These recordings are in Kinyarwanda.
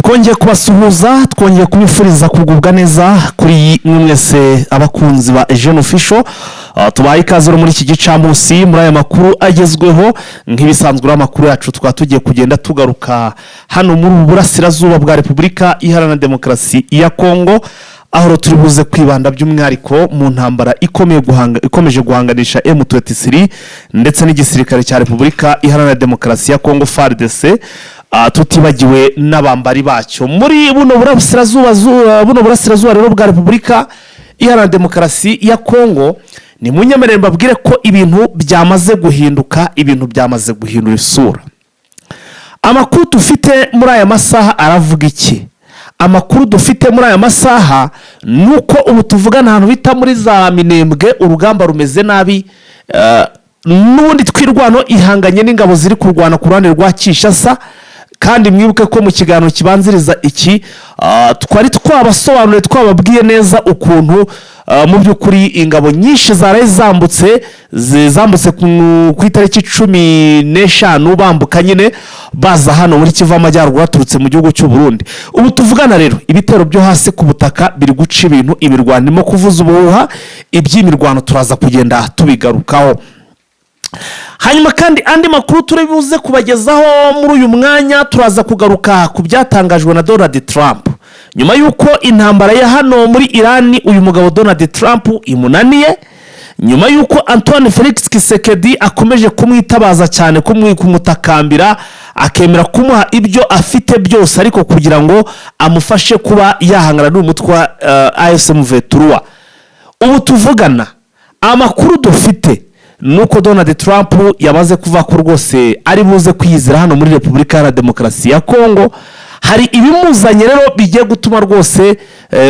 Twongeye kubasuhuza, twongeye kubifuriza kugubwa neza kuri mwe mwese abakunzi ba Eugene Official. Tubaye ikaze rero muri iki gicamunsi, muri aya makuru agezweho. Nk'ibisanzwe uriya amakuru yacu tukaba tugiye kugenda tugaruka hano muri ubu burasirazuba bwa Repubulika Iharanira Demokarasi ya Kongo, aho turi buze kwibanda by'umwihariko mu ntambara ikomeye ikomeje guhanganisha M23 ndetse n'igisirikare cya Repubulika Iharanira Demokarasi ya Kongo, FARDC, tutibagiwe n'abambari bacyo muri buno burasirazuba rero bwa Repubulika Iharanira Demokarasi ya Kongo. Ni munyemerere mbabwire ko ibintu byamaze guhinduka, ibintu byamaze guhindura isura. Amakuru dufite muri aya masaha aravuga iki? Amakuru dufite muri aya masaha ni uko ubu tuvugana ahantu bita muri za Minembwe urugamba rumeze nabi. N'ubundi Twirwano ihanganye n'ingabo ziri kurwana ku ruhande rwa Kinshasa. Kandi mwibuke ko mu kiganiro kibanziriza iki twari twabasobanuriye, twababwiye neza ukuntu mu by'ukuri ingabo nyinshi zaraye zambutse, zambutse ku itariki 15, bambuka nyine baza hano muri Kivu Amajyaruguru baturutse mu gihugu cy'u Burundi. Ubu tuvugana rero ibitero byo hasi ku butaka biri guca ibintu, imirwano irimo kuvuza ubuhuha. Iby'imirwano turaza kugenda tubigarukaho. Hanyuma kandi andi makuru turi buze kubagezaho muri uyu mwanya, turaza kugaruka ku byatangajwe na Donald Trump nyuma y'uko intambara ya hano muri Irani uyu mugabo Donald Trump imunaniye, nyuma y'uko Antoine Felix Tshisekedi akomeje kumwitabaza cyane, kumutakambira, akemera kumuha ibyo afite byose, ariko kugira ngo amufashe kuba yahangana n'uyu mutwe wa AFC M23. Ubu tuvugana amakuru dufite ni uko Donald Trump yamaze kuvuga ko rwose ari buze kwiyizira hano muri Repubulika Iharanira Demokarasi ya Kongo. Hari ibimuzanye rero bigiye gutuma rwose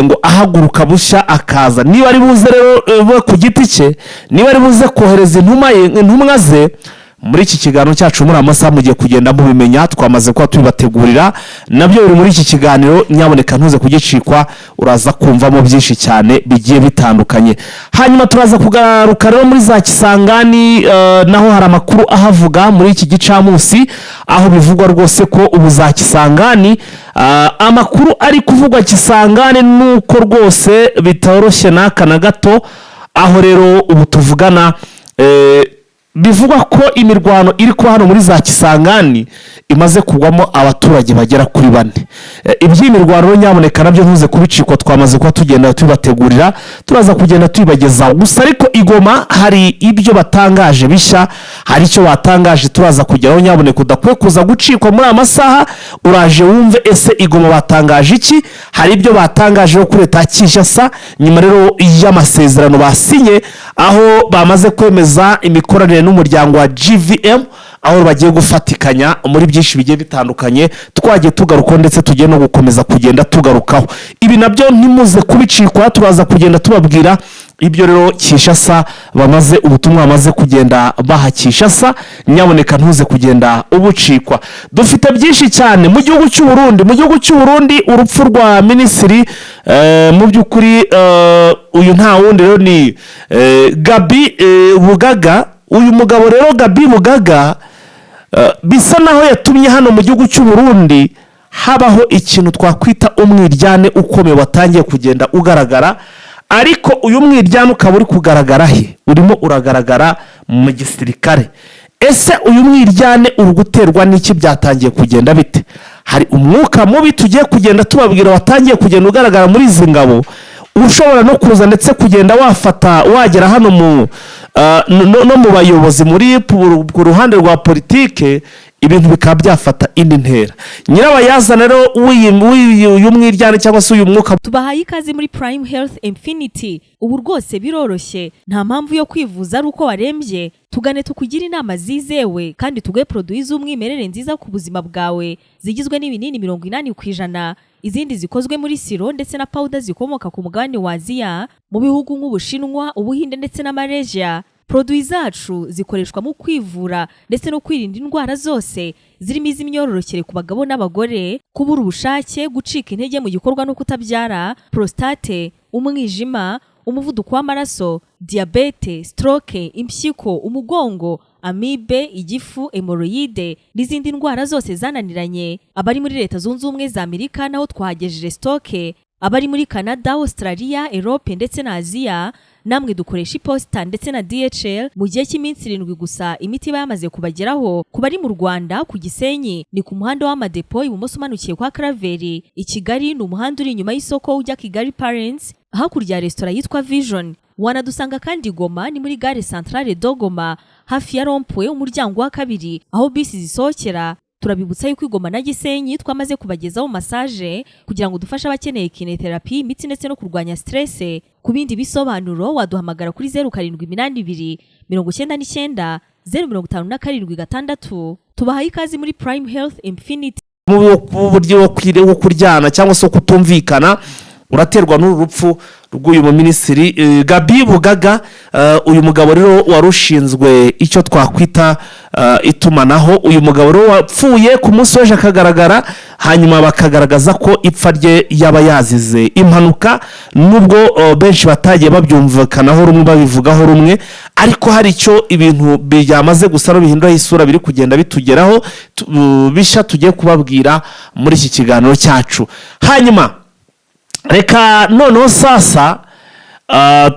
ngo ahaguruka bushya akaza. Niba ari buze rero we ku giti cye, niba ari buze kohereza intumwa ze, muri iki kiganiro cyacu muri amasaha mugiye kugenda mubimenya. Twamaze kuba tubibategurira, nabyo biri muri iki kiganiro. Nyaboneka ntuze kugicikwa, uraza kumvamo byinshi cyane bigiye bitandukanye. Hanyuma turaza kugaruka rero muri za Kisangani, naho hari amakuru ahavuga muri iki gicamunsi, aho bivugwa rwose ko ubu za Kisangani, amakuru ari kuvugwa Kisangani ni uko rwose bitoroshye n'aka na gato, aho rero ubu tuvugana bivugwa ko imirwano iri kuba hano muri za Kisangani imaze kugwamo abaturage bagera kuri bane. Iby'imirwano rero nyaboneka nabyo ntuze kubicikwa, twamaze kuba tugenda tubibategurira, turaza kugenda tubibagezaho. Gusa ariko i Goma hari ibyo batangaje bishya, hari icyo batangaje turaza kugeraho. Nyaboneka udakwiye kuza gucikwa muri aya masaha, uraje wumve ese i Goma batangaje iki. Hari ibyo batangaje kuri leta ya Kinshasa nyuma rero y'amasezerano basinye, aho bamaze kwemeza imikoranire n'umuryango wa GVM, aho bagiye gufatikanya muri byinshi bigiye bitandukanye twagiye tugarukaho, ndetse tugiye no gukomeza kugenda tugarukaho. Ibi nabyo ntimuze kubicikwa, turaza kugenda tubabwira ibyo rero Kinshasa bamaze, ubutumwa bamaze kugenda baha Kinshasa. Nyaboneka ntuze kugenda ubucikwa, dufite byinshi cyane. Mu gihugu cy'u Burundi, mu gihugu cy'u Burundi urupfu rwa minisitiri, mu by'ukuri uyu nta wundi rero ni Gabi Bugaga. Uyu mugabo rero Gabi Bugaga bisa naho yatumye hano mu gihugu cy'u Burundi habaho ikintu twakwita umwiryane ukomeye watangiye kugenda ugaragara. Ariko uyu mwiryane ukaba uri kugaragara he? Urimo uragaragara mu gisirikare. Ese uyu mwiryane uri guterwa n'iki? Byatangiye kugenda bite? Hari umwuka mubi tugiye kugenda tubabwira watangiye kugenda ugaragara muri izi ngabo, ushobora no kuza ndetse kugenda wafata wagera hano mu no mu bayobozi muri ku ruhande rwa politike, ibintu bikaba byafata indi ntera. Nyirabayazana rero w'iyi mwiryane cyangwa se uyu mwuka Tubahaye ikaze muri Prime Health Infinity. Ubu rwose biroroshye, nta mpamvu yo kwivuza ari uko warembye. Tugane tukugire inama zizewe kandi tuguhe produits z'umwimerere nziza ku buzima bwawe, zigizwe n'ibinini 80%, izindi zikozwe muri sirop ndetse na powder zikomoka ku mugabane wa Aziya, mu bihugu nk'Ubushinwa, Ubuhinde ndetse na Malaysia. Produits zacu zikoreshwa mu kwivura ndetse no kwirinda indwara zose zirimo iz'imyororokere ku bagabo n'abagore, kubura ubushake, gucika intege mu gikorwa no kutabyara, prostate, umwijima, umuvuduko w'amaraso, diyabete, stroke, impyiko, umugongo. amibe, igifu, hémorroïdes n'izindi ndwara zose zananiranye. Abari muri Leta Zunze Ubumwe za Amerika naho twahagejeje stock. Abari muri Canada, Australia, Europe ndetse na Aziya, namwe dukoresha iposita ndetse na DHL. Mu gihe cy'iminsi 7 gusa imiti iba yamaze kubageraho. Ku bari mu Rwanda, ku Gisenyi ni ku muhanda w'Amadepo, ibumoso umanukiye kwa Karaveri. I Kigali ni umuhanda uri inyuma y'isoko ujya Kigali Parents, hakurya ya resitora yitwa Vision. Wanadusanga kandi Goma, ni muri gare Centrale de Goma, hafi ya rond-point, umuryango wa kabiri aho bisi zisohokera. Turabibutsa yuko i Goma na Gisenyi twamaze kubagezaho massage kugira ngo dufashe abakeneye kinésithérapie, imitsi ndetse no kurwanya stress. Ku bindi bisobanuro waduhamagara kuri 0782 990 576. Tubahaye ikaze muri Prime Health Infinity. Mu buryo wo kuryana cyangwa se wo kutumvikana uraterwa n'uru rupfu rw'uyu muminisitiri Gabi Bugaga. Uyu mugabo rero wari ushinzwe icyo twakwita itumanaho, uyu mugabo rero wapfuye ku munsi w'ejo akagaragara, hanyuma bakagaragaza ko ipfa rye yaba yazize impanuka, nubwo benshi batagiye babyumvikanaho rumwe, babivugaho rumwe, ariko hari icyo ibintu byamaze gusa no bihinduraho isura biri kugenda bitugeraho bishya tugiye kubabwira muri iki kiganiro cyacu. Hanyuma reka noneho sasa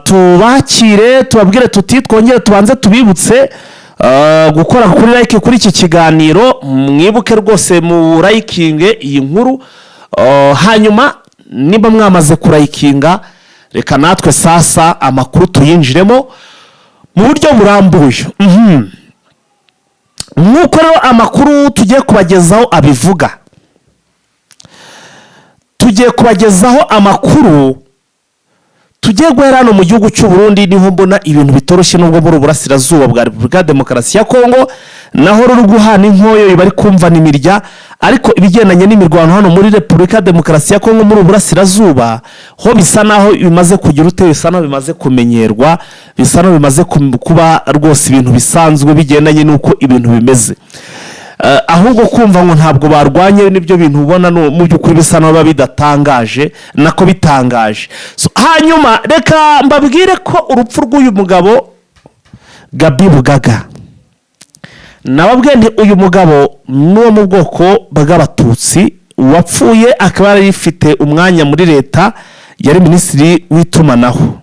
tubakire, tubabwire tuti twongere tubanze tubibutse gukora kuri like kuri iki kiganiro. Mwibuke rwose mu likinge iyi nkuru. Hanyuma niba mwamaze kurayikinga, reka natwe sasa amakuru tuyinjiremo mu buryo burambuye. Nk'uko rero amakuru tugiye kubagezaho abivuga, tugiye kubagezaho amakuru tugiye guhera hano mu gihugu cy'u Burundi. Niho mbona ibintu bitoroshye, nubwo muri uburasirazuba bwa Repubulika ya Demokarasi ya Kongo naho ruri guhana inkoyo, bari kumvana imirya, ariko ibigendanye n'imirwano hano muri Repubulika ya Demokarasi ya Kongo muri uburasirazuba ho bisa naho bimaze kugira ute, bisa naho bimaze kumenyerwa, bisa naho bimaze kuba rwose ibintu bisanzwe bigendanye n'uko ibintu bimeze. Ahubwo kumva ngo ntabwo barwanye nibyo bintu ubona mu by'ukuri bisa naho biba bidatangaje, nako bitangaje. So, hanyuma reka mbabwire ko urupfu rw'uyu mugabo Gabi Bugaga, nababwiye nti uyu mugabo ni uwo mu bwoko bw'Abatutsi, wapfuye akaba yari ifite umwanya muri leta, yari minisitiri w'itumanaho.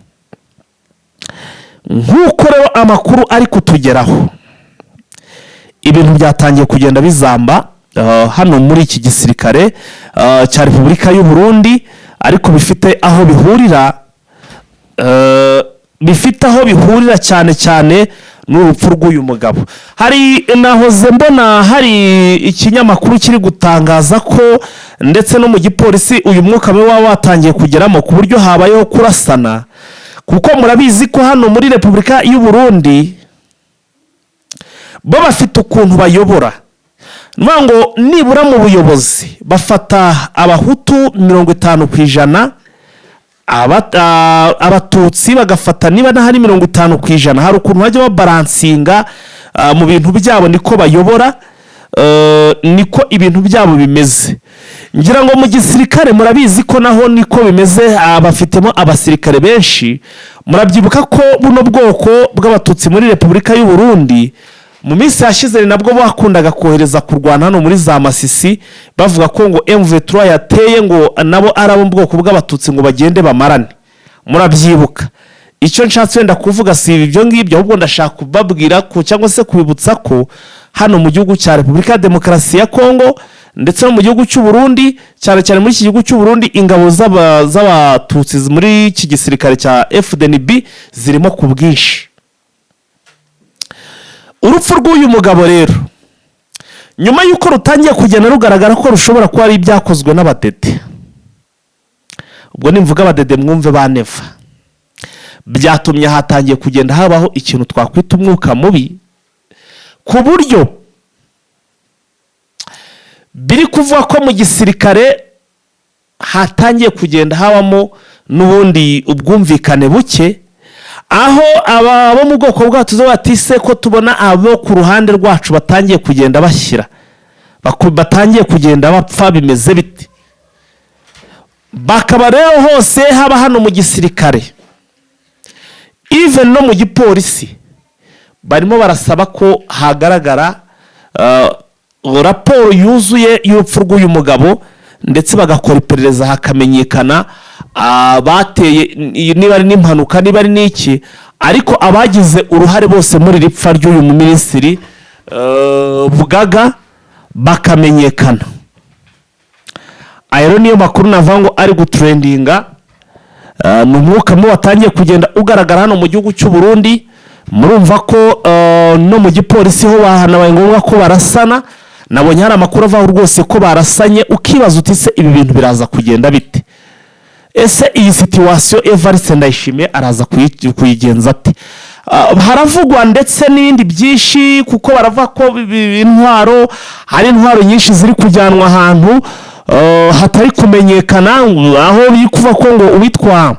Nk'uko rero amakuru ari kutugeraho, ibintu byatangiye kugenda bizamba hano muri iki gisirikare cya Repubulika y'u Burundi, ariko bifite aho bihurira cyane cyane n'urupfu rw'uyu mugabo. Hari nahoze mbona hari ikinyamakuru kiri gutangaza ko ndetse no mu gipolisi uyu mwuka mubi waba watangiye kugeramo, ku buryo habayeho kurasana, kuko murabizi ko hano muri Repubulika y'u Burundi bo bafite ukuntu bayobora. Ni ukuvuga ngo nibura mu buyobozi bafata Abahutu 50%, Abatutsi bagafata niba n'ahari 50%. Hari ukuntu bajya babaransinga mu bintu byabo, niko bayobora, niko ibintu byabo bimeze. Ngira ngo mu gisirikare murabizi ko naho niko bimeze, bafitemo abasirikare benshi. Murabyibuka ko buno bwoko bw'Abatutsi muri Repubulika y'u Burundi mu minsi yashize ni nabwo bakundaga kohereza kurwana hano muri za Masisi, bavuga ko ngo M23 yateye, ngo nabo ari abo mu bwoko bw'Abatutsi, ngo bagende bamarane. Murabyibuka. Icyo nshatse wenda kuvuga si ibyo ngibyo, ahubwo ndashaka kubabwira ko cyangwa se kubibutsa ko hano mu gihugu cya Repubulika ya Demokarasi ya Kongo ndetse no mu gihugu cy'u Burundi, cyane cyane muri iki gihugu cy'u Burundi, ingabo z'Abatutsi muri iki gisirikare cya FDNB zirimo ku bwinshi. Urupfu rw'uyu mugabo rero, nyuma y'uko rutangiye kugenda rugaragara ko rushobora kuba ari ibyakozwe n'Abadede, ubwo nimvuga Abadede mwumve ba Neva, byatumye hatangiye kugenda habaho ikintu twakwita umwuka mubi, ku buryo biri kuvuga ko mu gisirikare hatangiye kugenda habamo n'ubundi ubwumvikane buke, aho aba bo mu bwoko bwacu bati: "Se ko tubona abo ku ruhande rwacu batangiye kugenda bashyira batangiye kugenda bapfa, bimeze bite?" Bakaba rero hose, haba hano mu gisirikare, even no mu gipolisi, Barimo barasaba ko hagaragara raporo yuzuye y'urupfu rw'uyu mugabo, ndetse bagakora iperereza hakamenyekana abateye, niba ari n'impanuka, niba ari n'iki, ariko abagize uruhare bose muri iri pfa ry'uyu muminisitiri Bugaga bakamenyekana. Aya rero niyo makuru navuga ngo ari gutrendinga. Ni umwuka mubi watangiye kugenda ugaragara hano mu gihugu cy'u Burundi. Murumva ko no mu gipolisi ho bahanabaye ngombwa ko barasana. Nabonye hari amakuru avaho rwose ko barasanye, ukibaza uti: "Se ibi bintu biraza kugenda bite? Ese iyi situation Evariste Ndayishimiye araza kuyigenza ate?" Haravugwa ndetse n'ibindi byinshi, kuko baravuga ko intwaro, hari intwaro nyinshi ziri kujyanwa ahantu hatari kumenyekana, aho biri kuva ko ngo uwitwa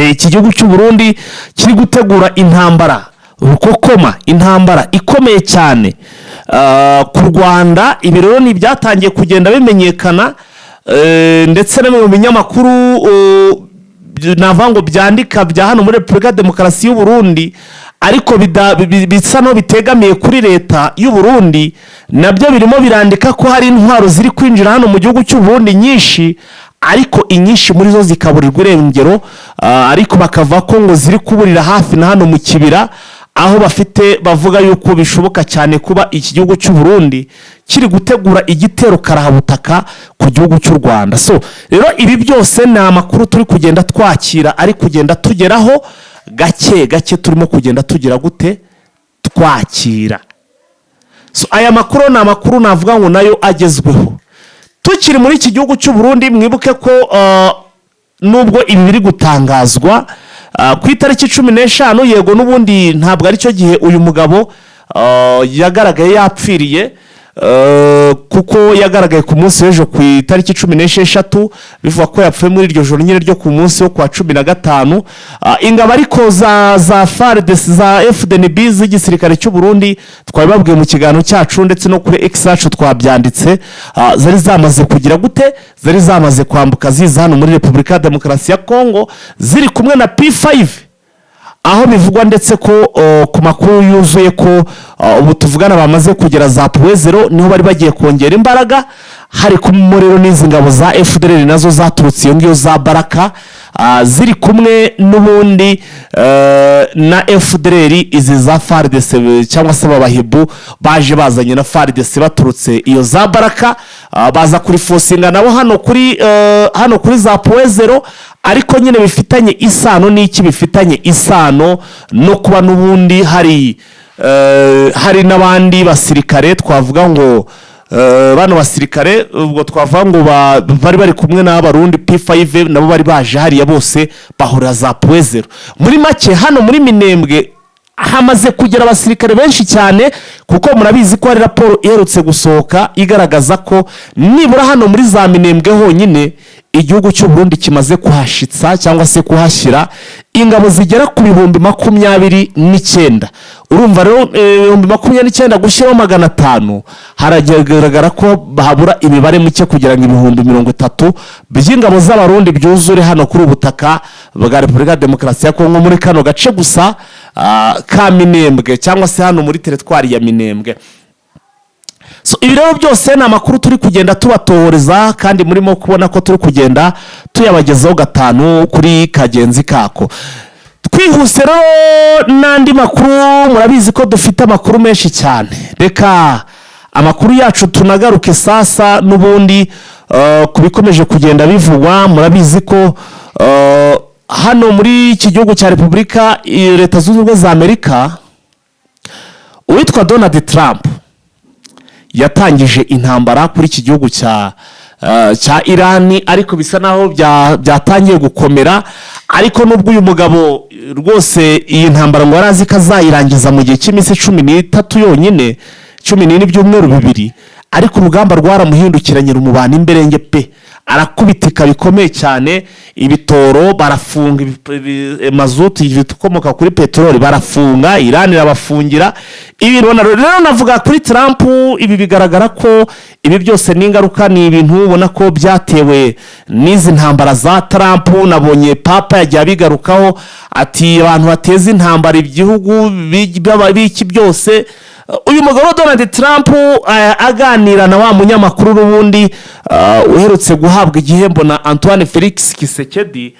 iki gihugu cy'u Burundi kiri gutegura intambara rukokoma, intambara ikomeye cyane ku Rwanda. Ibi rero ni ibyatangiye kugenda bimenyekana, ndetse no mu binyamakuru navuga ngo byandika bya hano muri Repubulika ya Demokarasi y'u Burundi, ariko bisa n'aho bitegamiye kuri leta y'u Burundi, nabyo birimo birandika ko hari intwaro ziri kwinjira hano mu gihugu cy'u Burundi nyinshi, ariko inyinshi muri zo zikaburirwa irengero, ariko bakavuga ko ngo ziri kuburira hafi na hano mu kibira, aho bafite bavuga yuko bishoboka cyane kuba iki gihugu cy'u Burundi kiri gutegura igitero karahabutaka ku gihugu cy'u Rwanda. So rero ibi byose ni amakuru turi kugenda twakira, ari kugenda tugeraho gake gake, turimo kugenda tugira gute, twakira. So aya makuru ni amakuru navuga ngo nayo agezweho. Tukiri muri iki gihugu cy'u Burundi, mwibuke ko nubwo ibi biri gutangazwa ku itariki 15, yego n'ubundi ntabwo aricyo gihe uyu mugabo yagaragaye yapfiriye, kuko yagaragaye ku munsi w'ejo ku itariki 16, bivuga ko yapfuye muri iryo joro nyine ryo ku munsi wo kwa 15. Ingabo ariko za FARDC, za FDNB z'igisirikare cy'u Burundi, twabibabwiye mu kiganiro cyacu ndetse no kuri X yacu twabyanditse, zari zamaze kugira gute, zari zamaze kwambuka ziza hano muri Repubulika ya Demokarasi ya Kongo ziri kumwe na P5, aho bivugwa ndetse ko ku makuru yuzuye ko ubu tuvugana bamaze kugera za Point Zéro, niho bari bagiye kongera imbaraga. Hari kumwe rero n'izi ngabo za FDLR nazo zaturutse iyo ngiyo za Baraka, ziri kumwe n'ubundi na FDLR izi za FARDC, cyangwa se abahibu baje bazanye na FARDC baturutse iyo za Baraka, baza kurifosinga nabo hano kuri za Point Zéro. Ariko nyine bifitanye isano n'iki? Bifitanye isano no kuba n'ubundi hari n'abandi basirikare, twavuga ngo bano basirikare ubwo twavuga ngo bari kumwe n'Abarundi P5, nabo bari baje hariya, bose bahurira za Point Zéro. Muri make, hano muri Minembwe hamaze kugera abasirikare benshi cyane, kuko murabizi ko hari raporo iherutse gusohoka igaragaza ko nibura hano muri za Minembwe honyine igihugu cy'u Burundi kimaze kuhashitsa cyangwa se kuhashyira ingabo zigera ku 29,000. Urumva rero, 29,000 gushyiraho 500, haragaragara ko habura imibare mike kugira ngo 30,000 by'ingabo z'Abarundi byuzure hano kuri ubu butaka bwa Repubulika ya Demokarasi ya Kongo, muri kano gace gusa ka Minembwe, cyangwa se hano muri teritwari ya Minembwe. So ibi rero byose ni amakuru turi kugenda tubatohoreza, kandi murimo kubona ko turi kugenda tuyabagezaho gatanu kuri kagenzi kako. Twihuse rero n'andi makuru, murabizi ko dufite amakuru menshi cyane. Reka amakuru yacu tunagaruke sasa n'ubundi ku bikomeje kugenda bivugwa. Murabizi ko hano muri iki gihugu cya Repubulika Leta Zunze Ubumwe za Amerika, uwitwa Donald Trump yatangije intambara kuri iki gihugu cya Irani, ariko bisa naho byatangiye gukomera. Ariko nubwo uyu mugabo rwose iyi ntambara ngo yari azi ko azayirangiza mu gihe cy'iminsi 13 yonyine, 14, ibyumweru 2, ariko urugamba rwaramuhindukiranye rumubana imberenge pe. Arakubitika bikomeye cyane. Ibitoro barafunga, mazutu, ibikomoka kuri peteroli barafunga, Irani irabafungira ibi. Rero navuga kuri Trump, ibi bigaragara ko ibi byose ni ingaruka, ni ibintu ubona ko byatewe n'izi ntambara za Trump. Nabonye Papa yagiye abigarukaho, ati abantu bateza intambara igihugu biki byose. Uyu mugabo Donald Trump aganira na wa munyamakuru n'ubundi uherutse guhabwa igihembo na Antoine Felix Tshisekedi,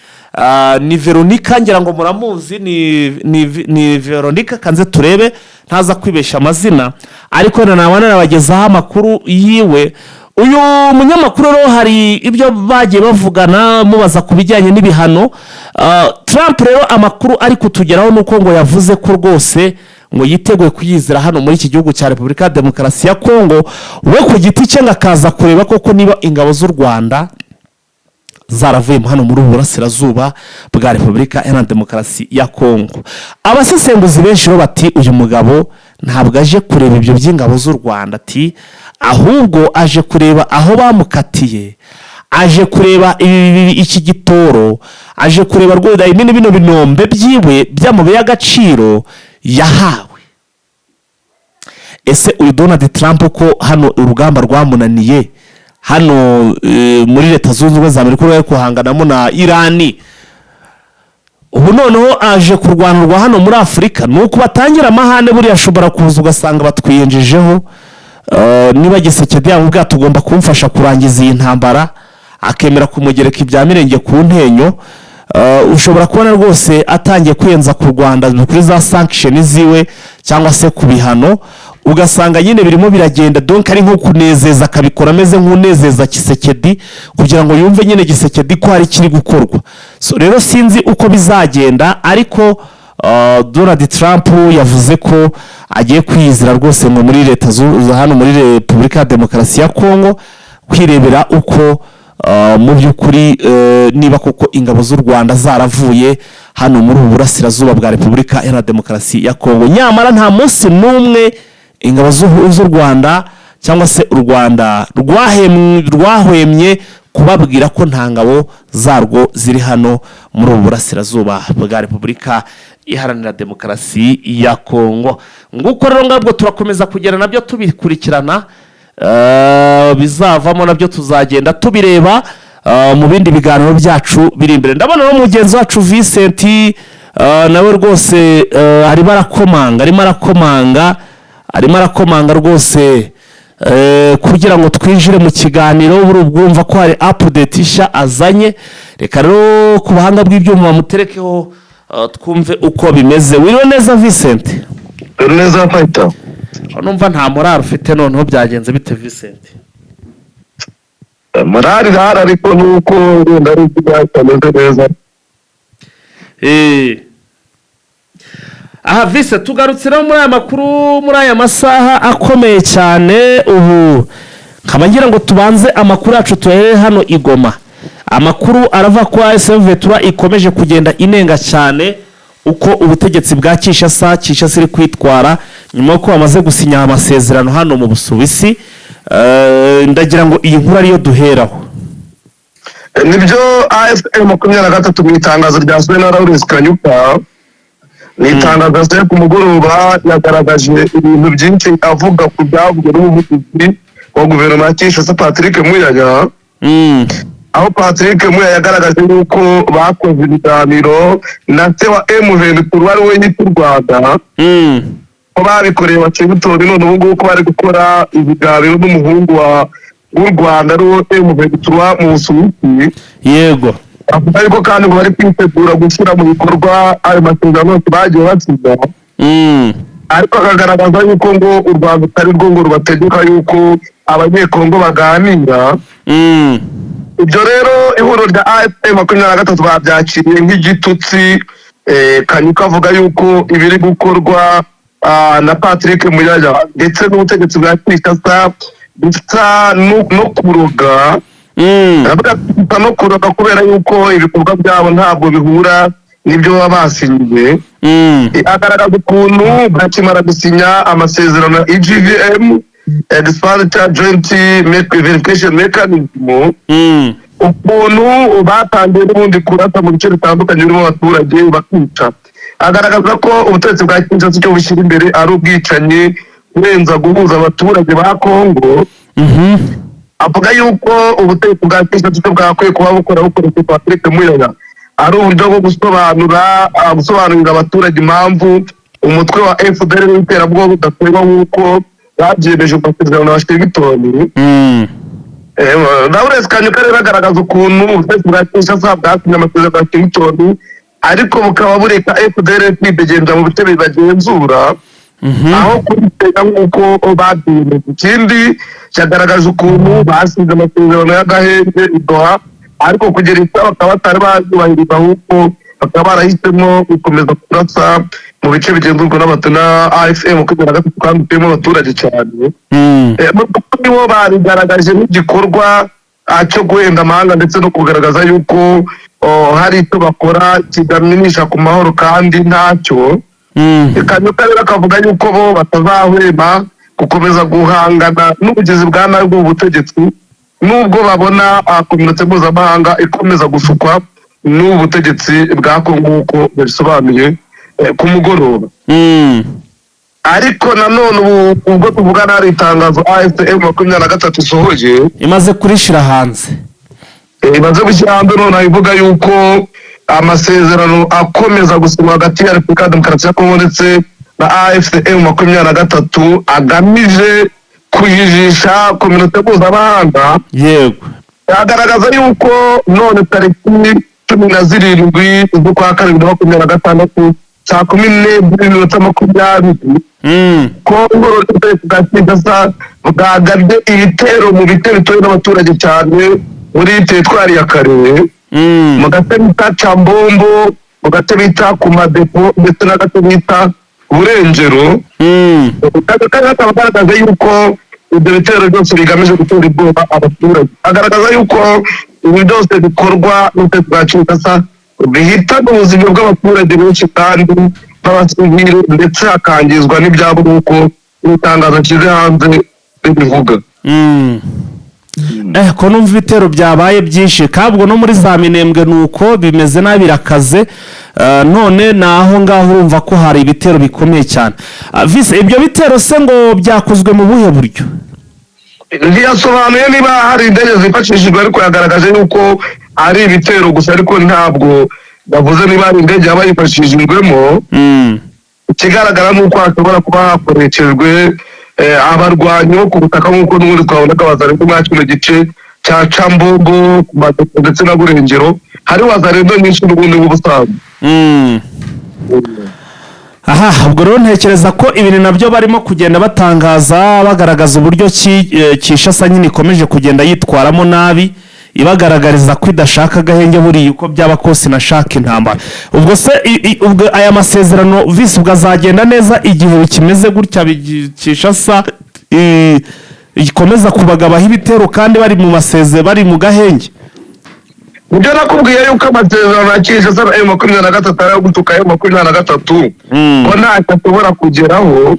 ni Veronica, ngira ngo muramuzi, ni Veronica. Kanze turebe ntaza kwibesha amazina, ariko naba nanabagezaho amakuru yiwe. Uyu munyamakuru rero hari ibyo bagiye bavugana, mubaza ku bijyanye n'ibihano. Trump rero, amakuru ari kutugeraho ni uko ngo yavuze ko rwose ngo yiteguye kuyizira hano muri iki gihugu cya Repubulika ya Demokarasi ya Kongo, we ku giti cye ngo akaza kureba koko niba ingabo z'u Rwanda zaravuye hano muri ubu burasirazuba bwa Repubulika Iharanira Demokarasi ya Kongo. Abasesenguzi benshi bo bati uyu mugabo ntabwo aje kureba ibyo by'ingabo z'u Rwanda, ati ahubwo aje kureba aho bamukatiye, aje kureba iki gitoro, aje kureba rwose bino binombe byiwe by'amabuye y'agaciro yahawe. Ese uyu Donald Trump, ko hano urugamba rwamunaniye hano muri Leta Zunze Ubumwe za Amerika ruri guhanganamo na Irani, ubu noneho aje kurwanirwa hano muri Afurika? Ni uku batangira amahane. Buriya ashobora kuza ugasanga batwiyenjejeho. Niba Tshisekedi yamubwira tugomba kumfasha kurangiza iyi ntambara, akemera kumugereka ibya mirenge ku ntenyo, ushobora kubona rwose atangiye kwiyenza ku Rwanda kuri za sanctions ziwe cyangwa se ku bihano, ugasanga nyine birimo biragenda. Donc ari nko kunezeza, akabikora ameze nk'unezeza Tshisekedi kugira ngo yumve nyine Tshisekedi ko hari ikiri gukorwa. So rero sinzi uko bizagenda, ariko Donald Trump yavuze ko agiye kwiyizira rwose ngo muri leta hano muri Repubulika ya Demokarasi ya Kongo, kwirebera uko mu by'ukuri niba koko ingabo z'u Rwanda zaravuye hano muri ubu burasirazuba bwa Repubulika Iharanira Demokarasi ya Kongo. Nyamara nta munsi n'umwe ingabo z'u Rwanda cyangwa se u Rwanda rwahwemye kubabwira ko nta ngabo zarwo ziri hano muri ubu burasirazuba bwa Repubulika Iharanira Demokarasi ya Kongo. Nguko rero ngabwo, turakomeza kugera nabyo tubikurikirana. Bizavamo nabyo tuzagenda tubireba mu bindi biganiro byacu biri imbere. Ndabona no mugenzi wacu Vincent nawe rwose arimo arakomanga, arimo arakomanga, arimo arakomanga rwose kugira ngo twinjire mu kiganiro. Buri bwumva ko hari update nshya azanye. Reka rero ku buhanga bw'ibyuma bamuterekeho, twumve uko bimeze. Wiriwe neza, Vincent? Dore neza, fayita. Numva nta morale ufite. Noneho byagenze bite, Vincent? Morale irahari, ariko nuko wenda ari ibyo bitameze neza. Aha vise, tugarutse rero muri aya makuru, muri aya masaha akomeye cyane. Ubu nkaba ngira ngo tubanze amakuru yacu tuhere hano i Goma. Amakuru arava ko AFC M23 ikomeje kugenda inenga cyane uko ubutegetsi bwa Kinshasa iri kwitwara nyuma y'uko bamaze gusinya amasezerano hano mu Busuwisi. Ndagira ngo iyi nkuru ariyo duheraho. Nibyo, AFC 23 mu itangazo ryasohowe na Lawrence Kanyuka, ni itangazo yasohoye ku mugoroba, yagaragaje ibintu byinshi avuga ku byavuzwe n'umuvugizi wa guverinoma ya Kinshasa, Patrick Muyaya, aho Patrick Muyaya yagaragaje yuko bakoze ibiganiro na se wa M23, ari we nyita u Rwanda, ko babikoreye Washington, none ubu ngubu ko bari gukora ibiganiro n'umuhungu w'u Rwanda, ari wo M23 mu Busuwisi. Avuga yuko kandi ngo bari kwitegura gushyira mu bikorwa ayo masezerano yose bagiye basinya, ariko akagaragaza yuko ngo u Rwanda atari rwo ngo rubategeka yuko Abanyekongo baganira. Ibyo rero ihuriro rya AFC 23 babyakiriye nk'igitutsi. Kanyuka avuga yuko ibiri gukorwa na Patrick Muyaya ndetse n'ubutegetsi bwa Kinshasa bisa no kuroga. Aravuga ati bisa no kuroga kubera yuko ibikorwa byabo ntabwo bihura n'ibyo baba basinyiye. Agaragaza ukuntu bakimara gusinya amasezerano ya EJVM, Expanded Joint Verification Mechanism, Ukuntu batangiye n'ubundi kurasa mu bice bitandukanye birimo abaturage bakica, agaragaza ko ubutegetsi bwa Kinshasa icyo bushyira imbere ari ubwicanyi kurenza guhuza abaturage ba Kongo. Avuga yuko ubutegetsi bwa Kinshasa icyo bwakwiye kuba bukora bukoresheje Patrick Muyaya ari uburyo bwo gusobanurira abaturage impamvu umutwe wa FDLR w'iterabwoba udakorwa nk'uko babyemeje mu masezerano na Washington. Lawrence Kanyuka rero agaragaza ukuntu ubutegetsi bwa Kinshasa bwasinye amasezerano ya Washington, ariko bukaba bureka FDLR kwidegenza mu bice bibagenzura aho kubitega nk'uko babyiyemeje. Ikindi cyagaragaje ukuntu basize amasezerano y'agahenge i Doha, ariko kugera isaha bakaba batari bayubahiriza, ahubwo bakaba barahisemo gukomeza kurasa mu bice bigenzurwa na AFC 23 kandi bituyemo abaturage cyane. Mu by'ukuri bo babigaragaje nk'igikorwa cyo guhenda amahanga ndetse no kugaragaza yuko hari icyo bakora kiganisha ku mahoro kandi ntacyo. Kanyuka rero akavuga yuko bo batazahwema gukomeza guhangana n'ubugizi bwa nabi bw'ubu butegetsi, nubwo babona communauté mpuzamahanga ikomeza gushukwa n'ubu butegetsi bwa Kongo, nk'uko babisobanuye ku mugoroba. Ariko nanone ubu ubwo tuvugana hari itangazo AFC M23 isohoye. Imaze kurishira hanze. Imaze gushyira hanze noneho, ivuga yuko amasezerano akomeza gusinywa hagati ya Repubulika ya Demokarasi ya Kongo ndetse na AFC M23 agamije kujijisha communauté mpuzamahanga. Agaragaza yuko none tariki 17 z'ukwa kabiri 2026 saa 12:20 Kongo ubutegetsi bwa Kinshasa bwagabye ibitero mu bice bituwe n'abaturage cyane muri teritwari ya Kalehe, mu gace bita Cambombo, mu gace bita ku Madepo ndetse n'agace bita Burengero. Aka kanya akaba agaragaza yuko ibyo bitero byose bigamije gutera ubwoba abaturage, agaragaza yuko ibi byose bikorwa n'ubutegetsi bwa Kinshasa bihitana ubuzima bw'abaturage benshi kandi b'abasivili, ndetse hakangizwa n'ibyabo, nk'uko itangazo nshyize hanze ribivuga. Ko numva ibitero byabaye byinshi, kabwo no muri za Minembwe ni uko bimeze nabi, birakaze. None ni aho ngaho urumva ko hari ibitero bikomeye cyane. Vise, ibyo bitero se ngo byakozwe mu buhe buryo? Ntiyasobanuye niba hari indege zifashishijwe, ariko yagaragaje yuko ari ibitero gusa, ariko ntabwo yavuze niba hari indege yaba yifashishijwemo. Ikigaragara ni uko hashobora kuba hakoreshejwe abarwanyi bo ku butaka, nk'uko n'ubundi twabonaga Wazalendo muri kino gice cya Cambombo, ku Madepo ndetse na Burengero hari Wazalendo nyinshi n'ubundi nk'ubusanzwe. Aha ubwo rero ntekereza ko ibintu nabyo barimo kugenda batangaza bagaragaza uburyo ki Kinshasa nyine ikomeje kugenda yitwaramo nabi, ibagaragariza ko idashaka agahenge, buriya uko byaba kose inashaka intambara. Ubwo se ubwo aya masezerano, visi, ubwo azagenda neza igihe bikimeze gutya, Kinshasa ikomeza kubagabaho ibitero kandi bari mu masezerano, bari mu gahenge? Nibyo nakubwiye yuko amasezerano ya Kinshasa na M23 ari ayo gutuka M23, ko ntacyo ashobora kugeraho,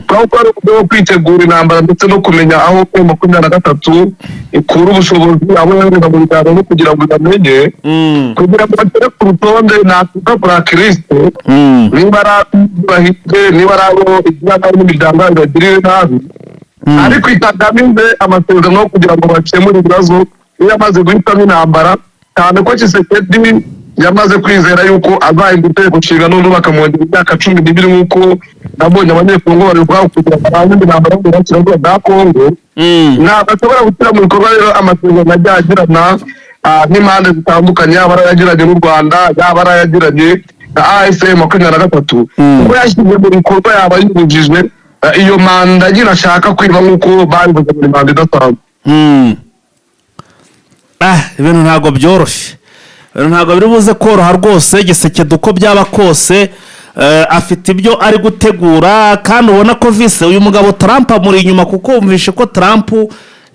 kuko ari uburyo bwo kwitegura intambara ndetse no kumenya aho M23 ikura ubushobozi, abo yohereza mu biganiro no kugira ngo ibamenye, kugira ngo bagere ku rutonde nakwita blacklist, niba ari abo bahitwe, niba ari abo igira nabi n'imiryango yabo ibagirire nabi, ariko itagamije amasezerano yo kugira ngo bakemure ibibazo. Iyo yamaze guhitamo intambara, cyane ko Tshisekedi yamaze kwizera yuko azahindura itegeko nshinga noneho bakamwongera imyaka 12, nk'uko nabonye Abanyekongo babivuga, kugira ngo arangize intambara yo mu burasirazuba bwa Kongo. Ntabwo ashobora gushyira mu bikorwa rero amasezerano agiye agirana n'impande zitandukanye, yaba ari ayagiranye n'u Rwanda, yaba ari ayagiranye na AFC M23, kuko yashyize mu bikorwa yaba yubujijwe iyo manda nyine ashaka kwiba, nk'uko babivuze muri manda idasanzwe. Ibintu ntabwo byoroshye, ibintu ntabwo biri buze koroha rwose. Tshisekedi uko byaba kose afite ibyo ari gutegura, kandi ubona ko, vise, uyu mugabo Trump amuri inyuma, kuko wumvishe ko Trump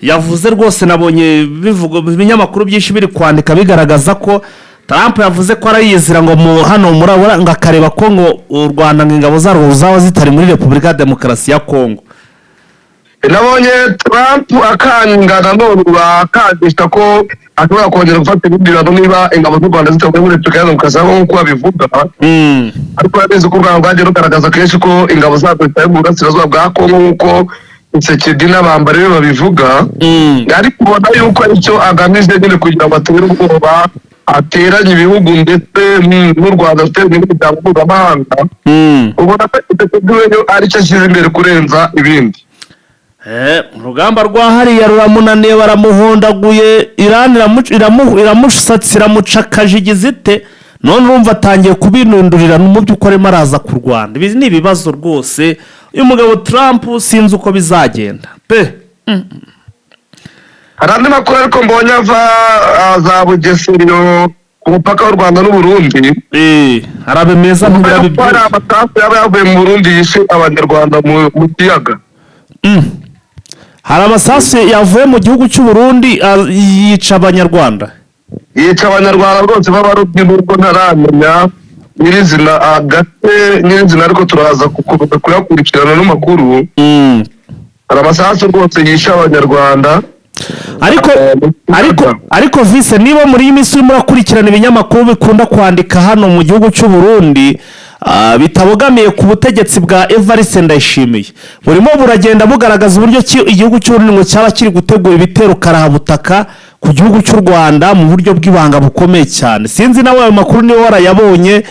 yavuze rwose, nabonye bivugwa ibinyamakuru byinshi biri kwandika bigaragaza ko Trump yavuze ko arayizira ngo mu hano murabura ngo akareba ko ngo u Rwanda ngo ingabo zarwo zaba zitari muri Repubulika ya Demokarasi ya Kongo. Nabonye Trump akanga nanone akangisha ko ashobora kongera gufata ibindi bihano niba ingabo z'u Rwanda zitavuye muri Repubulika ya Demokarasi ya Kongo nk'uko babivuga. Ariko urabizi ko u Rwanda rwagiye rugaragaza kenshi ko ingabo zarwo zitari mu burasirazuba bwa Kongo, nk'uko Tshisekedi n'abambari be babivuga. Ariko ubona yuko aricyo agamije nyine, kugira ngo atere ubwoba, ateranye ibihugu ndetse n'u Rwanda rufite n'imiryango mpuzamahanga. Ubona ko Tshisekedi we aricyo ashyize imbere kurenza ibindi. Urugamba rwa hariya ruramunaniye, baramuhondaguye, Irani iramusatse, iramucakaje, igize ite? None urumva atangiye kubinundurira mu by'ukuri, arimo araza ku Rwanda. Ibi ni ibibazo rwose. Uyu mugabo Trump sinzi uko bizagenda pe. Hari andi makuru ariko mbonye ava za Bugesera ku mupaka w'u Rwanda n'Uburundi. Arabe meza. Ko ntibirabe. hari amasasu yaba yavuye mu Burundi yishe Abanyarwanda mu kiyaga. Hari amasasu yavuye mu gihugu cy'u Burundi yica Abanyarwanda. Yica Abanyarwanda rwose b'abarobyi, nubwo ntaramenya nyirizina agace nyirizina, ariko turaza gukomeza kuyakurikirana n'amakuru. Hari amasasu rwose yishe Abanyarwanda. Ariko ariko vise, niba muri iyi minsi urimo urakurikirana ibinyamakuru bikunda kwandika hano mu gihugu cy'u Burundi, bitabogamiye ku butegetsi bwa Evariste Ndayishimiye, burimo buragenda bugaragaza uburyo ki igihugu cy'u Burundi ngo cyaba kiri gutegura ibitero karahabutaka ku gihugu cy'u Rwanda mu buryo bw'ibanga bukomeye cyane. Sinzi nawe ayo makuru niba warayabonye.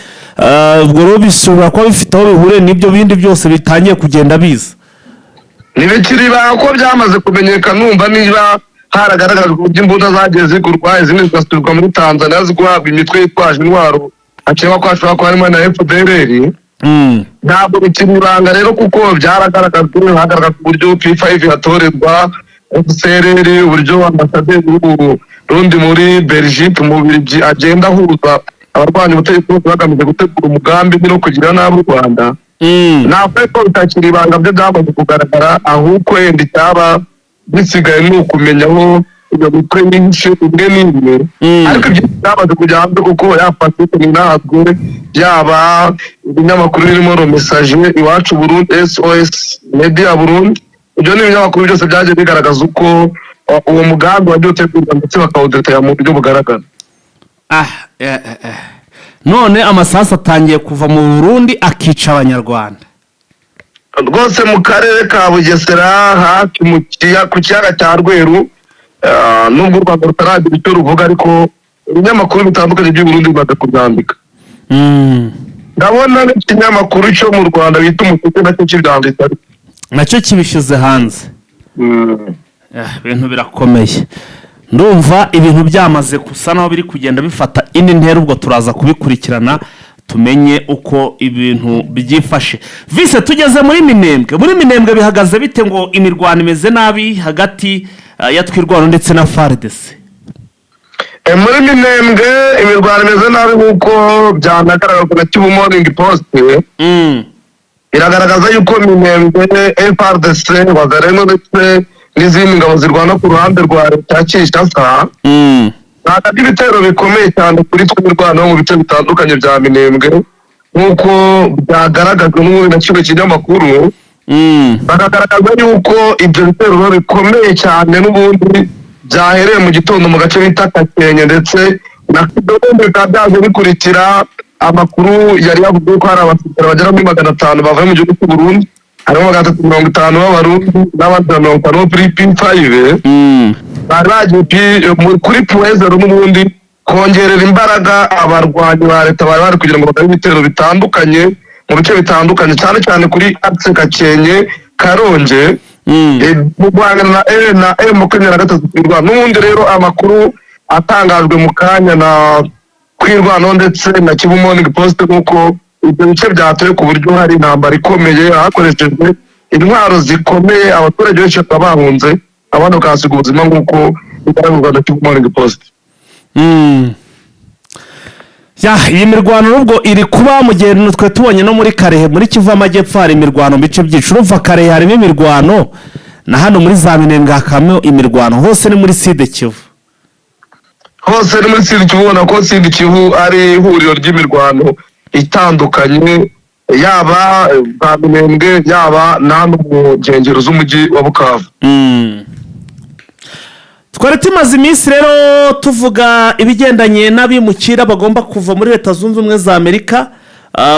Ubwo rero bishobora kuba bifite aho bihuriye n'ibyo bindi byose bitangiye kugenda biza. Ntibikiri ibanga ko byamaze kumenyekana. Numva niba haragaragajwe uburyo imbunda zagiye zigurwa, izindi zigasubizwa muri Tanzania, guhabwa imitwe yitwaje intwaro, hakekwa ko hashobora kuba harimo na FDLR. Ntabwo bikiri ibanga rero, kuko byaragaragajwe, hagaragajwe uburyo P5 yatorerwa FCRR, uburyo ambasaderi w'Uburundi muri Belgique, mu Bubiligi, agenda ahuza abarwanya ubutegetsi bose bagamije gutegura umugambi no kugira nabi u Rwanda. Ntabwo ariko bitakiri ibanga, byo byamaze kugaragara. Ahubwo wenda icyaba gisigaye ni ukumenya aho iyo mitwe myinshi imwe n'imwe. Ariko ibyo byamaze kujya hanze, kuko yaba Pacifique Ntabwo, yaba ibinyamakuru birimo Le Messager, Iwacu Burundi, SOS Media Burundi, ibyo ni ibinyamakuru byose byagiye bigaragaza uko uwo mugambi wagiye utegurwa ndetse bakawudetaya mu buryo bugaragara. Ah, eh, eh, eh. None amasasu atangiye kuva mu Burundi akica Abanyarwanda. Rwose mu karere ka Bugesera, hafi ku kiyaga cya Rweru, nubwo u Rwanda rutaragira icyo ruvuga, ariko ibinyamakuru bitandukanye by'u Burundi bimaze kubyandika. Ndabona n'ikinyamakuru cyo mu Rwanda bita Umuseke nacyo kibyanditse. Nacyo kibishyize hanze. Ibintu birakomeye. Ndumva ibintu byamaze gusa naho biri kugenda bifata indi ntera. Ubwo turaza kubikurikirana tumenye uko ibintu byifashe. Vise, tugeze muri Minembwe. Muri Minembwe bihagaze bite? Ngo imirwano imeze nabi hagati ya Twirwano ndetse na FARDC. Muri Minembwe imirwano imeze nabi, nk'uko byanagaragajwe na Kivu Morning Post. Iragaragaza yuko Minembwe FARDC, Wazalendo ndetse n'izindi ngabo zirwana ku ruhande rwa leta ya Kinshasa ntabwo ibitero bikomeye cyane kuri Twirwano mu bice bitandukanye bya Minembwe, nk'uko byagaragajwe n'ubundi na kino kinyamakuru. Bakagaragaza yuko ibyo bitero biba bikomeye cyane n'ubundi byahereye mu gitondo mu gace bita Gakenke ndetse na Kidogo, bikaba byaje bikurikira amakuru yari yavuze ko hari abasirikare bagera muri 500 bavuye mu gihugu cy'u Burundi, harimo 350 b'Abarundi n'abandi 50 bo kuri P5 bari bagiye kuri Point Zéro n'ubundi kongerera imbaraga abarwanyi ba leta bari bari kugira ngo bagabe ibitero bitandukanye mu bice bitandukanye, cyane cyane kuri axe Gakenke Karonge, mu guhangana na M23 Twirwano. N'ubundi rero amakuru atangajwe mu kanya na Twirwano ndetse na Kivu Morning Post, nuko ibyo bice byatoye ku buryo hari intambara ikomeye, hakoreshejwe intwaro zikomeye, abaturage benshi bakaba bahunze, abandi bakahasiga ubuzima, nk'uko bigaragazwa na Kivu Morning Post. Ya, iyi mirwano nubwo iri kuba mu gihe twe tubonye no muri Karehe, muri Kivu y'Amajyepfo, hari imirwano mu bice byinshi. Urumva Karehe harimo imirwano, na hano muri za Minembwe hakabamo imirwano, hose ni muri Sud Kivu. Hose ni muri Sud Kivu. Ubona ko Sud Kivu ari ihuriro ry'imirwano itandukanye. Yaba za Minembwe, yaba na hano mu nkengero z'umujyi wa Bukavu. Twari tumaze iminsi rero tuvuga ibigendanye n'abimukira bagomba kuva muri Leta Zunze Ubumwe za Amerika,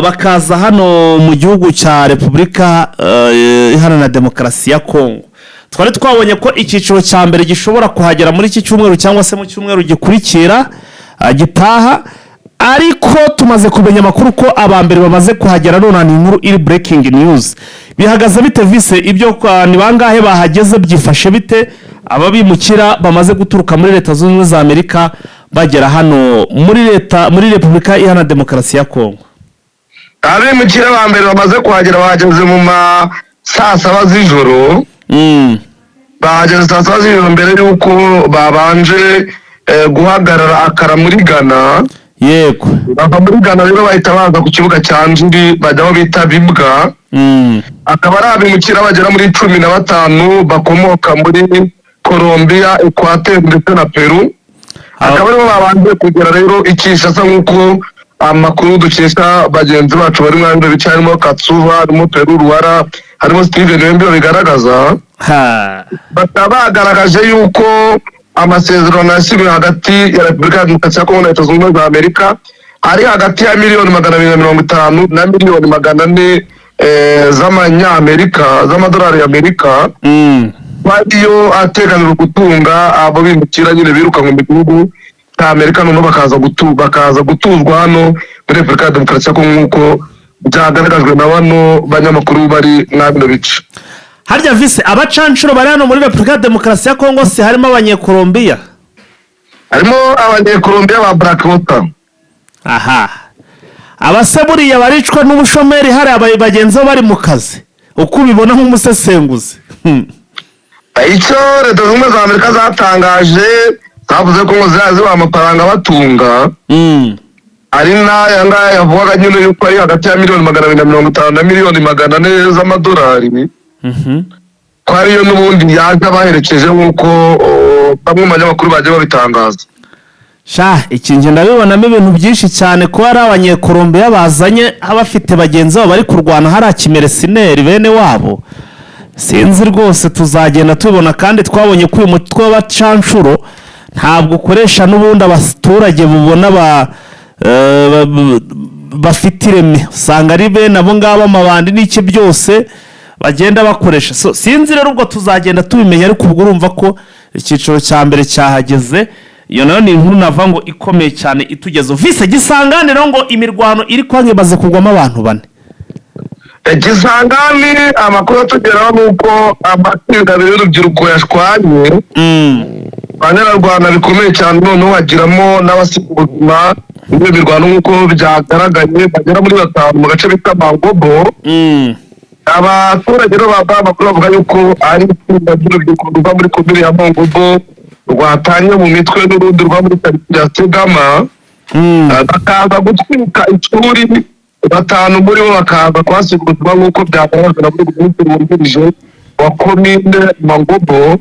bakaza hano mu gihugu cya Repubulika Iharanira Demokarasi ya Kongo. Twari twabonye ko icyiciro cya mbere gishobora kuhagera muri iki cyumweru cyangwa se mu cyumweru gikurikira, gitaha, ariko tumaze kumenya amakuru ko aba mbere bamaze kuhagera. None ni inkuru iri breaking news. Bihagaze bite, vise? Ibyo ni bangahe bahageze? Byifashe bite, aba bimukira bamaze guturuka muri Leta Zunze Ubumwe za Amerika bagera hano muri Repubulika Iharanira Demokarasi ya Kongo? Abimukira ba mbere bamaze kuhagera bahageze mu ma saa 7 z'ijoro. Bahageze saa 7 z'ijoro mbere y'uko babanje guhagarara akara muri Ghana. Bava muri Ghana rero bahita baza ku kibuga cya Njiri, bajya aho bita Bibwa. Akaba ari abimukira bagera muri 15 bakomoka muri Colombia, Equateur ndetse na Peru. Akaba aribo babanje kugera rero i Kinshasa, nk'uko amakuru dukesha bagenzi bacu bari muri bino bice, harimo Katsuva, harimo Peru Ruwara, harimo Steven Wembi, babigaragaza. Bakaba bagaragaje yuko amasezerano yasinywe hagati ya Repubulika ya Demokarasi ya Kongo na Leta Zunze Ubumwe za Amerika ari hagati ya miliyoni 250 na miliyoni 400 z'amanyamerika, z'amadolari y'Amerika, ariyo ateganijwe gutunga abo bimukira nyine birukanwe mu gihugu cya Amerika, noneho bakaza gutuzwa hano muri Repubulika ya Demokarasi ya Kongo, nk'uko byagaragajwe na bano banyamakuru bari muri bino bice. Harya vise, abacanshuro bari hano muri Repubulika ya Demokarasi ya Kongo si harimo Abanyekolombiya? Harimo Abanyekolombiya ba Blackwater. Aha abase buriya baricwa n'ubushomeri, hari bagenzi babo bari mu kazi, uko ubibona nk'umusesenguzi? Icyo Leta Zunze Ubumwe za Amerika zatangaje, zavuze ko ngo ziriya zibaha amafaranga abatunga, ari n'aya ngaya yavugaga nyine yuko ari hagati ya miliyoni 250 na miliyoni 400 z'amadolari, ko ariyo n'ubundi yaje abaherekeje, nk'uko bamwe mu banyamakuru bagiye babitangaza. Sha, iki njye ndabibonamo ibintu byinshi cyane, kuba ari Abanyekolombiya bazanye abafite bagenzi babo bari kurwana, hari akimercenaires bene wabo. Sinzi rwose, tuzagenda tubibona. Kandi twabonye ko uyu mutwe w'abacanshuro ntabwo ukoresha n'ubundi abaturage bubona bafite ireme, usanga ari bene abo ngabo, amabandi n'iki byose bagenda bakoresha. So, sinzi rero, ubwo tuzagenda tubimenya, ariko ubwo urumva ko icyiciro cya mbere cyahageze. Iyo nayo ni inkuru nava ngo ikomeye cyane itugeze. Vise, Gisanganiro ngo imirwano iri kwanga, imaze kugwamo abantu bane. Gisangani, amakuru atugeraho ni uko amatsinda abiri y'urubyiruko yashwanye, abanyarwanda bikomeye cyane, noneho hagiramo n'abasiga ubuzima muri iyo mirwano, nk'uko byagaragaye bagera muri batanu mu gace bita Mangobo. Abaturage rero babaha amakuru bavuga yuko ari itsinda ry'urubyiruko ruva muri komine ya Mongobo rwatanye mu mitwe n'urundi ruva muri karitsiye ya Segama, bakaza gutwika ishuri, batanu muri bo bakaza kuhasiga ubuzima, nk'uko byagaragajwe na buri minisitiri wungirije wa komine Mangobo.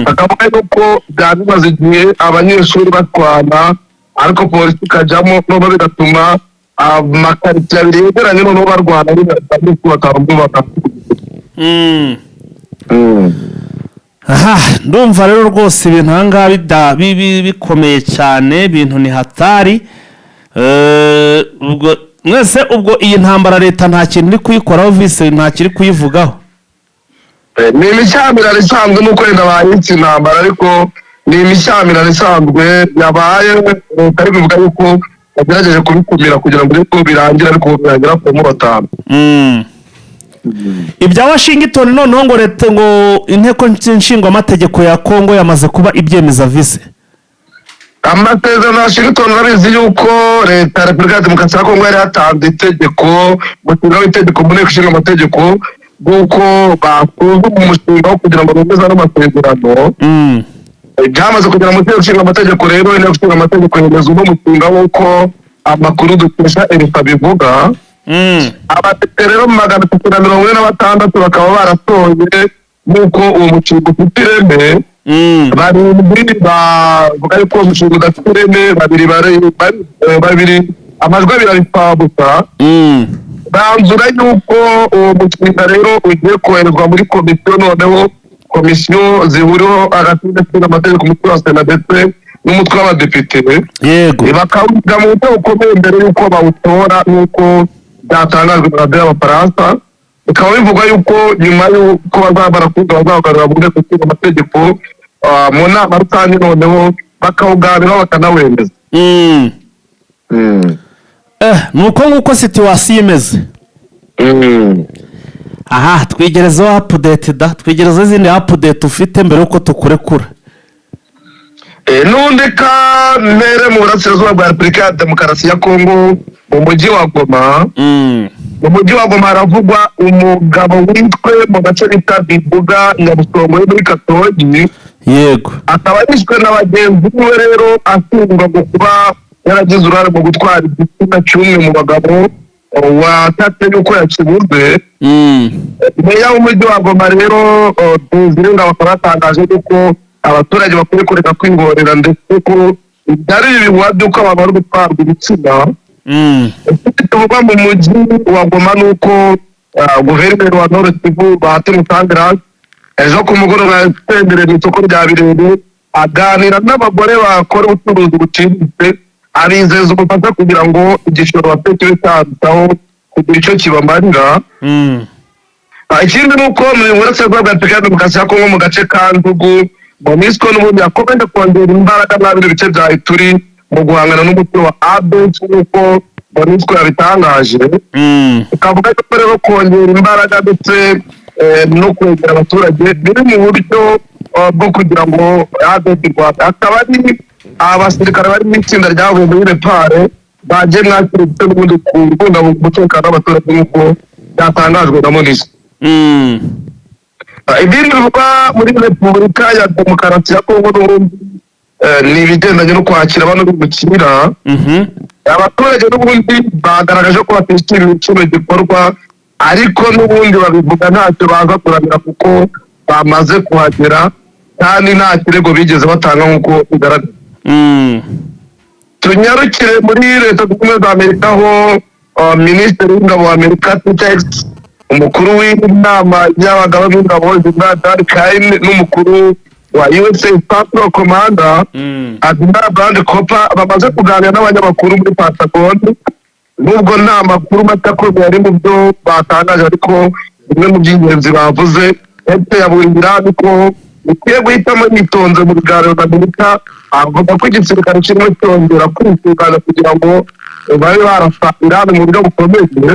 Bakavuga yuko byari bimaze igihe abanyeshuri batwana, ariko polisi ikajyamo, noneho bigatuma amakaritsiye abiri yegeranye noneho barwana, abanyeshuri batanu muri bo bakahasiga ubuzima. Aha ndumva rero rwose ibintu aha ngaha bikomeye cyane, ibintu ni hatari. Ubwo mwese, ubwo iyi ntambara leta nta kintu iri kuyikoraho, vise? Nta kiri kuyivugaho? Ni imishyamirano isanzwe, nuko wenda bayitse intambara, ariko ni imishyamirano isanzwe yabaye. Leta ari bivuga yuko bagerageje kubikumira kugira ngo ariko birangire, ariko birangira ku batanu. Ibya Washington noneho, ngo leta, ngo inteko nshingwamategeko ya Kongo yamaze kuba ibyemeza, vise? Amasezerano ya Washington, urabizi yuko Leta ya Repubulika ya Demokarasi ya Kongo yari yatanze itegeko, umushinga w'itegeko mu Nteko Ishinga Amategeko, bw'uko basuzuma umushinga wo kugira ngo bemeze ano masezerano. Byamaze kugera mu Nteko Ishinga Amategeko rero, Inteko Ishinga Amategeko yemeza uno mushinga, nk'uko amakuru dukesha Erifa bivuga. Abadepite rero 346 bakaba baratoye nk'uko uwo mushinga ufite ireme. Barindwi bavuga yuko uwo mushinga udafite ireme, babiri babiri, amajwi abiri aripfa gusa. Banzura yuko uwo mushinga rero ugiye koherezwa muri komisiyo, noneho komisiyo zihuriweho hagati y'inteko amategeko, umutwe wa sena ndetse n'umutwe w'abadepite, bakawuga mu buryo bukomeye mbere y'uko bawutora, nk'uko byatangajwe na radiyo y'Abafaransa. Bikaba bivugwa yuko nyuma y'uko bazamara kuwiga, bazawugarura mu nteko ishinga amategeko, mu nama rusange, noneho bakawuganiraho bakanawemeza. Ni uko nguko situation imeze. Aha twigerezeho update da, twigerezeho izindi update ufite mbere y'uko tukurekura. N'undi ka mpere mu burasirazuba bwa Repubulika ya Demokarasi ya Kongo, mu mujyi wa Goma. Mu mujyi wa Goma haravugwa umugabo witwe mu gace bita Bibuga Nyabusongo yo muri Katogi, akaba yishwe na bagenzi be rero, ashinjwa ngo kuba yaragize uruhare mu gutwara igitsina cy'umwe mu bagabo watatse yuko yakibuze. Meya w'umujyi wa Goma rero, Desire Ngabo, akaba yatangaje yuko abaturage bakwiye kureka kwihorera, ndetse ko byari ibihuha by'uko abantu bari gutwarwa ibitsina. Ikindi kivugwa mu mujyi wa Goma ni uko guverineri wa Nord Kivu, Bahati Musangirasi, ejo ku mugoroba yatembereye mu isoko rya Birere, aganira n'abagore bakora ubucuruzi buciriritse, abizeza ubufasha kugira ngo igishoro bafite kibe cyarushaho kugira icyo kibamarira. Ikindi ni uko mu burasirazuba bwa Repubulika ya Demokarasi ya Kongo, mu gace ka Ndugu, MONUSCO n'ubundi yakomeje kongera imbaraga muri bino bice bya Ituri mu guhangana n'umutwe wa ADF, nk'uko MONUSCO yabitangaje. Ikavuga ko rero kongera imbaraga ndetse no kwegera abaturage biri mu buryo bwo kugira ngo ADF Rwanda, akaba ari abasirikare bari mu itsinda ryavuye muri Nepal bagiye mwakira ndetse n'ubundi kubungabunga umutekano w'abaturage, nk'uko byatangajwe na MONUSCO. Ibindi bivugwa muri Repubulika ya Demokarasi ya Kongo n'ubundi ni ibigendanye no kwakira bano bimukira. Abaturage n'ubundi bagaragaje ko batishimiye kino gikorwa, ariko n'ubundi babivuga ntacyo baza kuramira kuko bamaze kuhagera kandi nta kirego bigeze batanga nk'uko bigaragara. Tunyarukire muri Leta Zunze Ubumwe za Amerika, aho minisitiri w'ingabo wa Amerika Pete Hegseth, umukuru w'inama y'abagaba b'ingabo General Dan Caine, n'umukuru wa USA Central Command Admiral Brad Cooper bamaze kuganira n'abanyamakuru muri Pentagon. Nubwo nta makuru make akomeye ari mu byo batangaje, ariko bimwe mu by'ingenzi bavuze, Hegseth yaburiye Irani ko ikwiye guhitamo yitonze mu biganiro na Amerika, avuga ko igisirikare kirimo cyongera kwisuganya kugira ngo babe barasa Irani mu buryo bukomeye.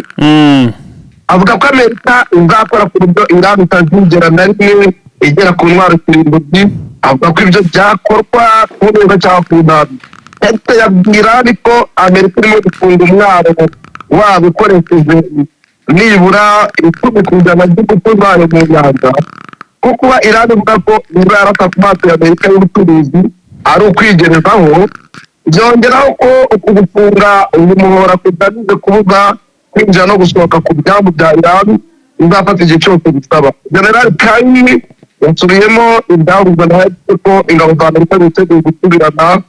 Avuga ko Amerika izakora ku buryo Irani itazigera na rimwe igera ku ntwaro kirimbuzi, avuga ko ibyo byakorwa ku neza cyangwa ku nabi. Ndetse yabwira Irani ko Amerika irimo gufunga umwaro wabo ikoresheje nibura 10% by'ingufu zayo mu nyanja, ko kuba Irani ivuga ko niba yarasa ku mato ya Amerika y'ubucuruzi ari ukwigerezaho. Byongeraho ko uku gufunga uyu muhora kugamije kubuza kwinjira no gusohoka ku byambu bya Irani bizafata igihe cyose bisaba. General Caine yasubiyemo ibyavuzwe na Hegseth ko ingabo za Amerika ziteguye gusubirana,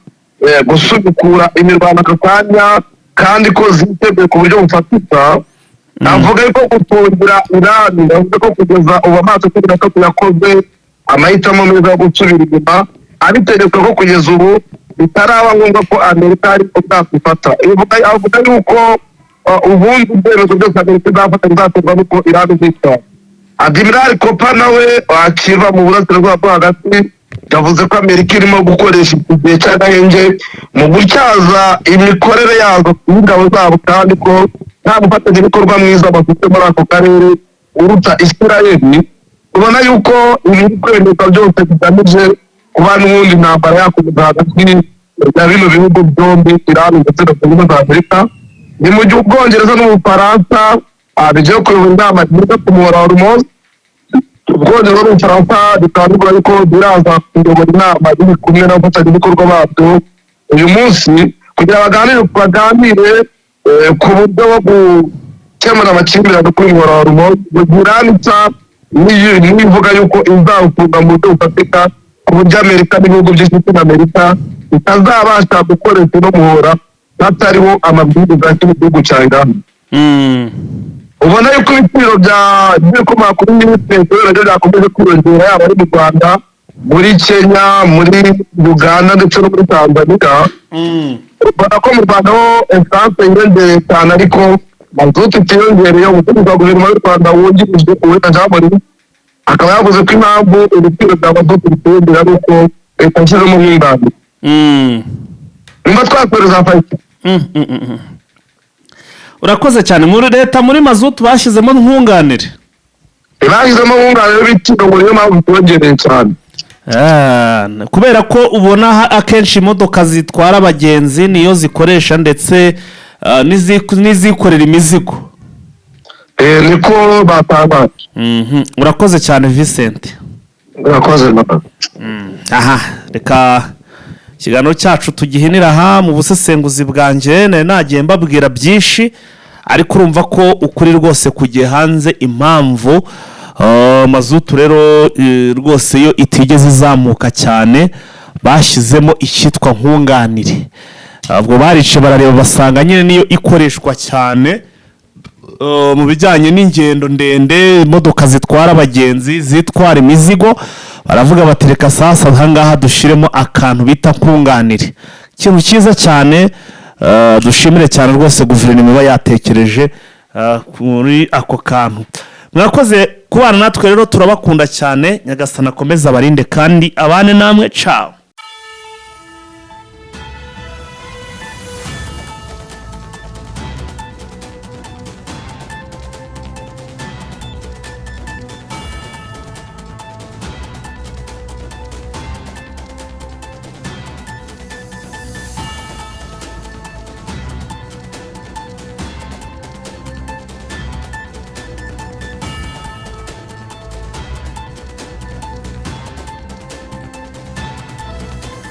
gusubukura imirwano aka kanya, kandi ko ziteguye ku buryo bufatika. Avuga ko gufungira Irani, yavuze ko kugeza ubu amato 13 yakoze amahitamo meza yo gusubira inyuma, abitegetswe ko kugeza ubu bitaraba ngombwa ko Amerika ari ubwato ifata. Avuga yuko ubundi ibyemezo byose Amerika izafata bizaterwa n'uko Irani izitwara. Admiral Cooper nawe akiva mu burasirazuba bwo hagati yavuze ko Amerika irimo gukoresha iki gihe cy'agahenge mu gutyaza imikorere yazo y'ingabo zabo, kandi ko nta mufatanyabikorwa mwiza bafite muri ako karere uruta Isirayeli. Ubona yuko ibiri kwemezwa byose bigamije kuba n'ubundi intambara yakomeza hagati ya bino bihugu byombi, Irani ndetse na Leta Zunze Ubumwe za Amerika. Ni mu gihe Ubwongereza n'Ubufaransa bigiye kuyobora inama yiga ku muhora wa Hormuz. Ubwongereza n'Ubufaransa bikaba bivuga yuko biraza kuyobora inama biri kumwe n'abafatanyabikorwa babyo uyu munsi kugira baganire ku buryo bwo gukemura amakimbirane kuri muhora wa Hormuz, mu gihe Irani isa n'ivuga yuko izawufunga mu buryo bufatika, ku buryo Amerika n'ibihugu by'inshuti na Amerika bitazabasha gukoresha uno muhora hatariho amabwiriza y'ikindi gihugu cya Irani. Ubona yuko ibiciro by'ibikomoka kuri peteroli nabyo byakomeje kwiyongera, yaba ari mu Rwanda, muri Kenya, muri Uganda ndetse no muri Tanzania. Ubona ko mu Rwanda ho esanse yiyongereye cyane, ariko mazutu itiyongereye. Umuvugizi wa guverinoma y'u Rwanda wungirije, Uwera Jean Marie, akaba yavuze ko impamvu ibiciro bya mazutu bitiyongera ari uko leta yashyizemo nkunganire. Nimba twakohereza fayita. Urakoze cyane. Muri leta, muri mazutu bashyizemo nkunganire. Bashyizemo nkunganire y'ibiciro, ngo niyo mpamvu bitiyongereye cyane. Ah, kubera ko ubona akenshi imodoka zitwara abagenzi niyo zikoresha, ndetse n'izikorera imizigo. Niko batangaje. Urakoze cyane, Vincent. Urakoze nawe. Aha reka ikiganiro cyacu tugihinira aha. Mu busesenguzi bwanjye nari nagiye mbabwira byinshi, ariko urumva ko ukuri rwose kugiye hanze, impamvu mazutu rero rwose yo itigeze izamuka cyane, bashyizemo icyitwa nkunganire. Ubwo barice barareba, basanga nyine niyo ikoreshwa cyane mu bijyanye n'ingendo ndende, imodoka zitwara abagenzi, zitwara imizigo. Baravuga bati: "Reka sasa ahangaha dushyiremo akantu bita nkunganire." Ikintu cyiza cyane, dushimire cyane rwose guverinoma iba yatekereje kuri ako kantu. Mwakoze kubana natwe rero, turabakunda cyane. Nyagasani akomeze abarinde kandi abane namwe. Cawo.